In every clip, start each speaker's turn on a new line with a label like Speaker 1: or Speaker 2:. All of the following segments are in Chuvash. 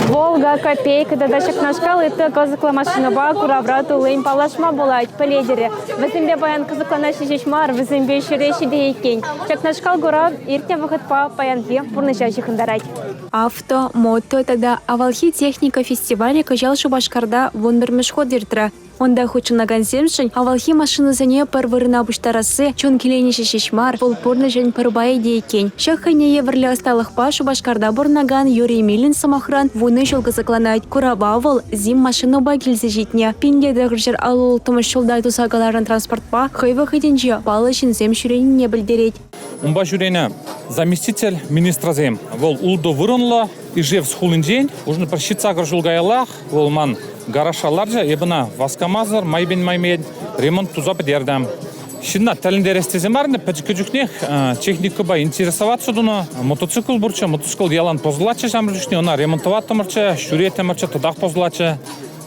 Speaker 1: Волга, Копейка тата ҫакнашкал ытти кӑсӑклӑ машинӑпа куравра туллин паллашма пулать, пӗлетӗр-и. Вӗсемпе паян кӑсӑкланаҫҫӗ ҫеҫ мар, вӗсемпе ҫӗре ҫитеекен. Ҫакнашкал курав иртнӗ вӑхӑтпа паянхи пурнӑҫа ҫыхӑнтарать.
Speaker 2: Авто, мото тата авалхи техника фестивалӗ кӑҫал Шупашкарта 11-мӗш хут иртрӗ. Унта хутшӑнакансемшӗн авалхи машинӑсене пӗр вырӑна пуҫтарасси чун киленӗҫӗ ҫеҫ мар, вӑл пурнӑҫӑн пӗр пайӗ те иккен. Ҫак хӑйне евӗрлӗ ӑсталӑхпа Шупашкарта пурӑнакан Юрий Миллин, сӑмахран, вунӑ ҫул кӑсӑкланать. Курава вӑл ЗИМ машинӑпа килсе ҫитнӗ. 1956 ҫулта туса кӑларнӑ транспортпа хӑй вӑхӑтӗнче паллӑ ҫынсем ҫӳренине пӗлтерет.
Speaker 3: Унпа ҫӳренӗ заместитель министрсем. Вӑл ултӑ вырӑнлӑ Ижевск хулинчен уже пӗр ҫитсакӑр ҫул каяллах вӑл ман гаражра ларчӗ. Эп ӑна васкамасӑр майпен-маймен ремонт туса пӗтертӗм. Ҫынна тӗлӗнтерес тесе мар ӗнтӗ, пӗчӗккӗ чухнех техникӑпа интересоваться тунӑ. Мотоцикл пурччӗ, мотоцикл ялан пӑсӑлатчӗ ҫамрӑк чухне, ӑна ремонтоваттӑмӑрччӗ, ҫӳреттӗмӗрччӗ, тӑтах пӑсӑлатчӗ.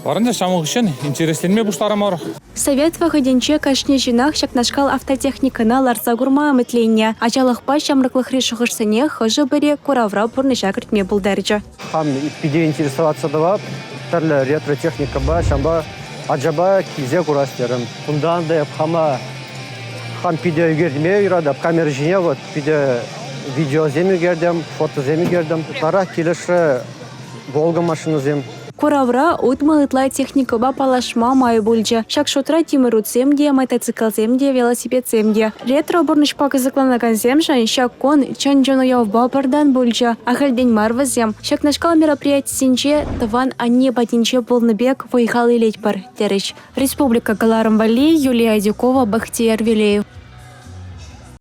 Speaker 3: Вара ӗнтӗ ҫавӑн хыҫҫӑн интересленме пуҫларӑмӑр.
Speaker 2: Совет вӑхӑтӗнче кашни ҫынах ҫакнашкал автотехникӑна лартса курма ӗмӗтленнӗ. Ачалӑхпа ҫамрӑклӑхри шухӑшсене хӑшӗ-пӗри куравра пурнӑҫа кӗртме пултарчӗ.
Speaker 4: Хам питӗ интересоваться тӑвап тӗрлӗ ретро-техникӑпа, ҫавӑнпа ачапа килсе курас терӗм. Кунтан та эп хама хам питӗ ӳкерме юратап. Камера ҫине вот питӗ видеосем ӳкертӗм, фотосем ӳкертӗм. Ытларах килӗшрӗ Волга машинӑсем.
Speaker 2: Куравра 60 ытла техникӑпа паллашма май пулчӗ. Ҫак шутра тимӗр утсем те, мотоциклсем те, велосипедсем те. Ретро-пурнӑҫпа кӑсӑкланакансемшӗн ҫак кун чӑн-чӑн уявпа пӗртан пулчӗ. Ахальтен мар вӗсем ҫакнашкал мероприятисенче тӑван анне патӗнче пулнӑ пек вӑй-хал илетпӗр, терӗҫ. Республика кӑларӑм валли Юлия Адюкова, Бахтияр Велеев.